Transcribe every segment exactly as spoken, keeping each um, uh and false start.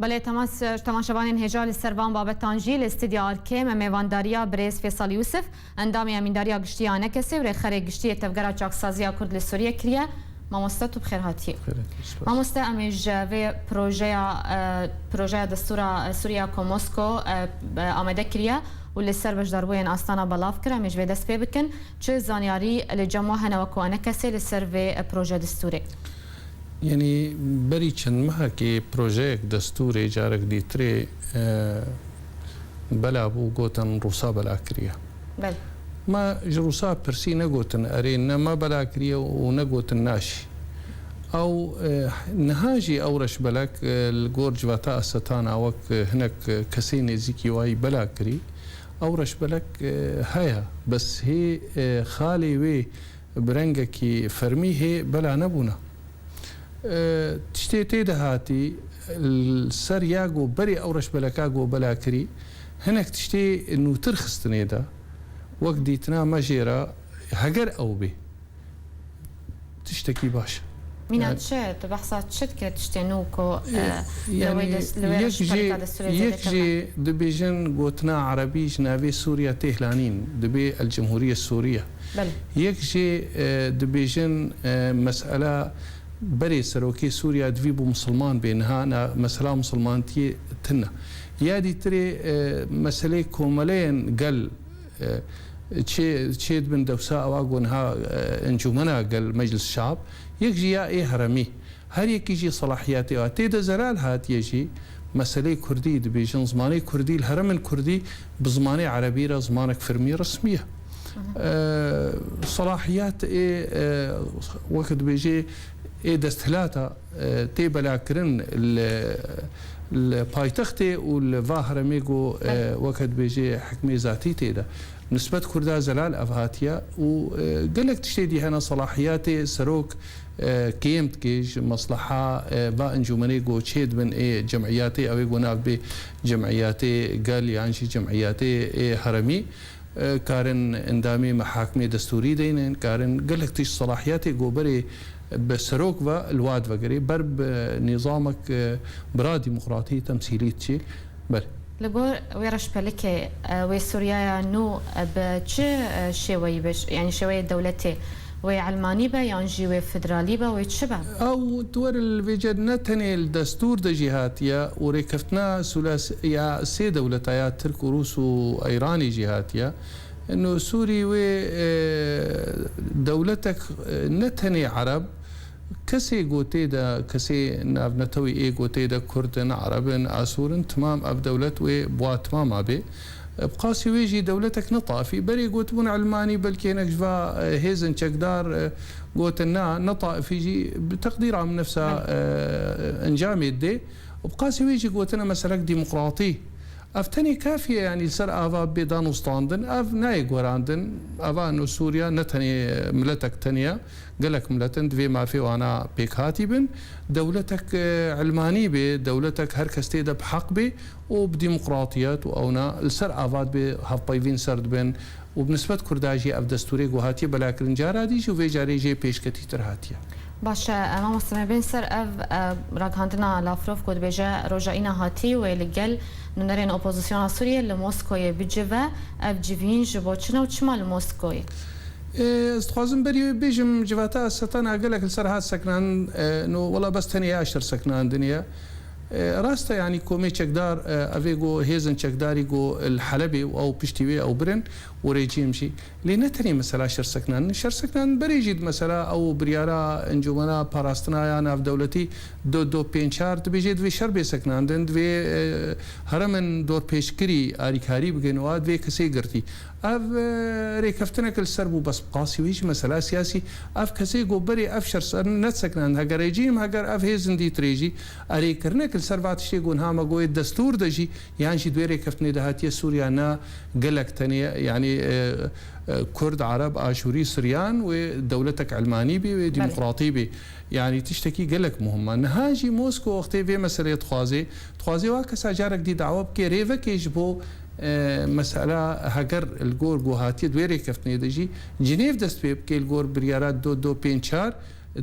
Belê, temas-, temaşevanên hêja li ser van babetan jî li Stûdya Arkê me mêvandariya birêz Fêsal Yûsif, endamê Emîndariya Giştî ya ANKSê û rêxerê giştî yê Tevgera Çaksaziya Kurd li Sûriyê kiriye. Mamoste, tu bi xêr hatî. Xêr hatî, spas. Mamoste, em ê ji vê projeya, e, projeya destûra, e, Sûriya ku Mosko, e, e, amade kiriye û li ser beşdarbûyên Astana belav kir, em ê ji vê dest pê bikin. Çi zanyarî li cem we hene wekû ANKSê li ser vê, e, proje destûrê? Yanî berî çend mehekê projeyek destûrê carek dîtirê, e, bela bû, gotin Rûsa bela kiriye. Belê. Me ji Rûsa pirsî, negotin erê ne me bela kiriye û negotin na jî. Ew, e, niha jî ew reşbelek, e, li gor civata Asetana wek, e, hinek, e, kesê nêzîkî wayî bela kirî. Ew reşbelek, e, heye, bes hê, e, xalê wê bi rengekî fermî hê bela nebûna. E, tiştê tê de hatî, li ser ya ku berê ew reşbeleka ku bela kirî, hinek tiştê nûtir xistinê de, wek dîtina me jê re, heger ew bê, tiştekî baş. Mîna Yani çi? Tu behsa çi dikî tiştê nû ku, E, e, li wê yani des-, li wê yek reşbeleka jê, destûrê yek zêde jê kevin? Dibêjin gotina erebî ji navê Sûriye tê hilanîn, dibê El Cemhuriye Sûriye. Belê. Yek jê, e, dibêjin, e, mesela berê serokê Sûriye divî bû misilman bê, niha na-, mesela misilmantiyê tune. Ya dîtirê, e, meselê komeleyên gel, e, çê, çê dibin dewsa ewa ku niha, e, encûmena gel Meclis Şab, yek jî ya ê heremî. Her yekî jî selahiyetê wa. Tê de zelal hatiye jî meseleyê kurdî dibêjin, zimanê kurdî li heremên kurdî bi zimanê erebî re zimanek fermî resmî ye. Hı hı. E, selahiyet ê, e, wek dibêjê ê desthilata, e, tê belakirin li, li paytextê û li va heremê ku, e, Belê. wek dibêjê hikmê zatî tê de. Nisbet kurda zelal ev hatiye û, e, gelek tiştê dî hene selahiyetê serok, e, kêm dike ji mesleha, e, va encûmenê ku çê dibin ê cemiyetê, ew ê ku nav bê cemiyetê gel yan jî cemiyetê ê heremî, e, karin endamê mehakimê destûrî deynin, karin gelek tişt selahiyetê ku berê bi serok ve li wad vegirê, ber bi nîzamek, e, bira demokratî temsîlî diçî. Belê. Li gor wê reşpelikê, e, wê Sûriyaya nû, e, bi çi, e, şêweyî be, yanî şêweyê dewletê, wê elmanî be yan jî wê federalî be, wê çi be? Ew di wer li vê ce ne tenê li destûr de jî hatiye û rêkeftina sûlasiya sê dewleta ya Tirk û Rûs û Îranê jî hatiye. Ino Sûrî wê, e, dewletek, e, ne tenê Ereb, kesê ku tê de, kesê navnetewî ê ku tê de Kurd in, Ereb in, Asûr in, timam ev dewlet wê bi wa timama bê. Bi qasî wê jî dewletek ne taifî. Berê gotibûn elmanî, belkî hinek ji va, e, hêzên çekdar, e, gotin na, ne taifî jî bi teqdîra min nefsa, Belê. e, encamê didê. Bi qasî wê jî gotine meselek demokratî. Ev tenê kafî ye, yanî li ser ava bê danûstandin. Ev nayê guherandin. Eva no Sûriya ne tenê miletek tenê ye. Gelek milet in, divê mafê wana pêkhatî bin. Dewletek, e, ilmanî bê, dewletek her kes tê de bi heq bê û bi demokratiyet û ewna li ser ava dibê hevpeyvîn ser dibin û bi nisbet Kurda jî ev destûrê ku hatiye belakirin cara dî jî û vê carê jê pêşketîtir hatiye. Baş e, mamoste me bên ser ev, e, ragihandina Lavrov ku dibêje roja îna hatî wê li gel nûnerên opozisyona Sûriyê li Moskoyê bicive, ev civîn ji bo çi ne û çima li Moskoyê? E, ez dixwazim berî wê bêjim, civata Setana gelek li ser hat sekinan, e, no, wela bes tenê ya şer sekinandinê ye. E, rast e, yanî komê çekdar, e, evê ku hêzin çekdarî ku li Helebê û ew piştî wê ew birin û rejîm jî. Lê ne tenê mesela şer sekinandin. Şer sekinandin berê jî di mesela ew biryara Encûmena Parastina ya Navdewletî do do pênc çar dibêje divê şer bê sekinandin, divê, e, heremên dorpêçkirî alîkarî bikin û a divê kesê girtî. Ev, e, rêkeftinek li ser bû, bes bi qasî wê jî mesela siyasî, ev kesê ku berê ev şer ser nedisekinand, heger rejîm, heger ev hêzin dîtirê jî erêkirinek li ser va tiştê ku niha me goyê destûr de jî, yan jî di wê rêkeftinê de hatiye Sûriya ne gelek tenê, yanî, e, e, Kurd, Ereb, Aşûrî, Siryan wê dewletek ilmanî bê, wê Belê. demokratî bê. Yanî tiştekî gelek muhim e. Niha jî Mosko wextê vê meseleyê dixwazê, dixwazê wa kesa carek dî dawa bike rêvekê ji bo, e, mesela heger li gor ku hatiye di wê rêkeftinê de jî Cinêv dest pê bike li gor biryara do do pênc çar,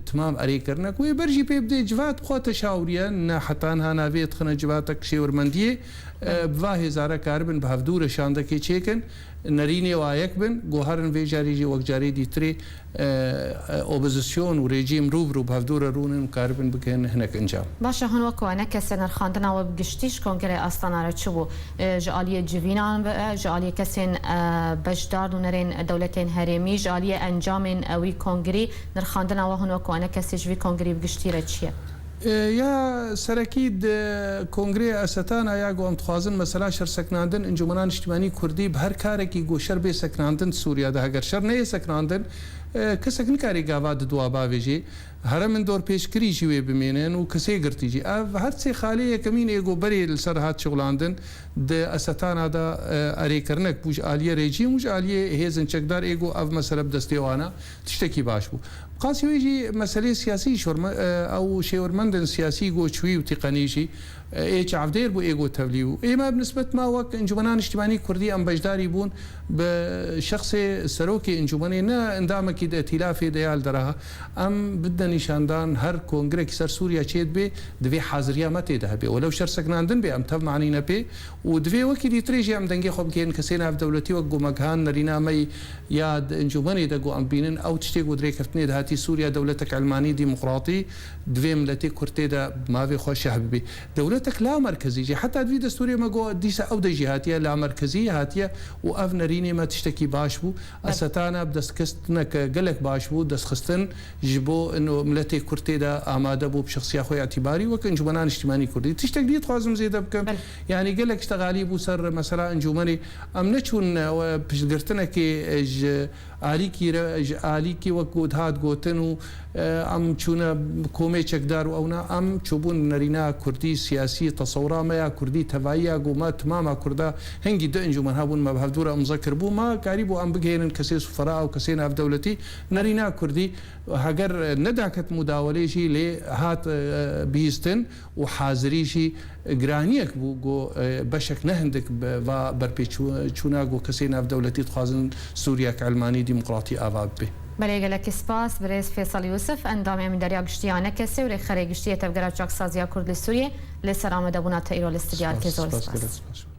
Timam erê kirine ku wê ber jî pê bidê civat xwe teşawiriye, ne heta niha navê dixine civatek şêwirmendiyê. Bi va hêzare karibin bi hevdû re şandekê çêkin, nerînê wa yek bin, guherin vê carî jî wek carê dîtirê, e, e, opozisyon û rejîm rû bi rû bi hevdû re rûnin û karibin bikin hinek encam. Baş e, hûn wek wene kesê nirxandina we bi giştî ji Kongrê Astana re çi bû? E, ji aliyê civînan ve, e, ji aliyê kesên, e, beşdar nûnerên dewletên herêmî, ji aliyê encamên, e, wî kongrî, nirxandina we hûn wek wene kesê ji vî kongrî bi giştî re çi ye? E, ya serekî di Kongrê Esetana ya ku em dixwazin mesela şerseknandin Encûmena Niştimanî Kurdî bi her karekî ku şer bê seknandin di Sûriya de, heger şer neyê seknandin, e, kesek nikarê gava di dua bavêjê. Heremên dorpêçkirî jî wê bimînin û kesê girtî jî. Ev her sê xalê yekemîn ê ku berê li ser hat şixulandin di Esetana de, e, erêkirinek bû ji aliyê rejîm û ji aliyê hêzên çekdar ê ku ev mesele bi destê wan e, tiştekî baş bû. Bi qasî wê jî meseleyê siyasî şorme-, e, ew şêwirmendên siyasî ku çûyî û tîqenî jî, e, ê çavdêr bû, ê ku tevlî bû. Ême bi nisbet me wek Encûmena Niştimanî Kurdî em beşdarî bûn bi şexsê serokê encûmenê, ne endamekî di etîlafê de ya li deraha. Em bidine nîşandan, her kongrekî ser Sûriye çêdibe, divê haziriya me tê de hebe. Welew şer seknandin bê, em tev manîne pê û divê wekî dîtirê jî em dengê xwe bigihînin kesê navdewletî wek ku me gihan nerîna me ya di encûmenê de ku em bînin, ew tiştê ku di rêkeftinê de hatî Sûriya dewletek elmanî demokratî divê miletê Kurd tê de bi mavê xwe şeh bibê. Dewletek la merkezî jî, heta di vî destûrê me got, dîsa ew de jî hatiye la merkezî hatiye û ev nerînê me tiştekî baş bû. Belê. Esetana bi destkeştineke gelek baş bû, destxistin ji bo ino miletê Kurd tê de amade bû bi şexsiya xwe îtîbarî wek Encûmena Niştimanî Kurdî. Tiştek dî dixwazim zêde bikim. Belê. Yanî gelek ji te xalî bû ser mesela encûmenê. Em neçûn, e, piştgirtinekê, e, ji alîkî re, ji alîkî wek ku dihat gotin û, e, em çûne komê çekdar û ewna, em çûbûn nerîna Kurdî siyasî, tesewira me ya Kurdî tevayî ya ku me timama Kurda hingî du encûmen hebûn, me bi hevdû re imze kiribû, me karîbû em bigihênin kesê sufera û kesê navdewletî nerîna Kurdî. Heger nedaket mudawelê jî lê hat, e, bihîstin û hazirî jî giraniyek bû ku, e, beşek ne hindik bi va berpêçû-, çûna ku kesê navdewletî dixwazin Sûriyek elmanî demokratî ava bibe. Belê, gelekî spas. Birêz Fêsal Yûsif, endamê Emîndariya Giştî ya nekesê û rêxerê giştî yê Tevgera Çaksaziya Kurd li Sûriyê, li ser amadebûna te îro li stûdyo. Spas, Erkê zor spas, spas. Gelek spas.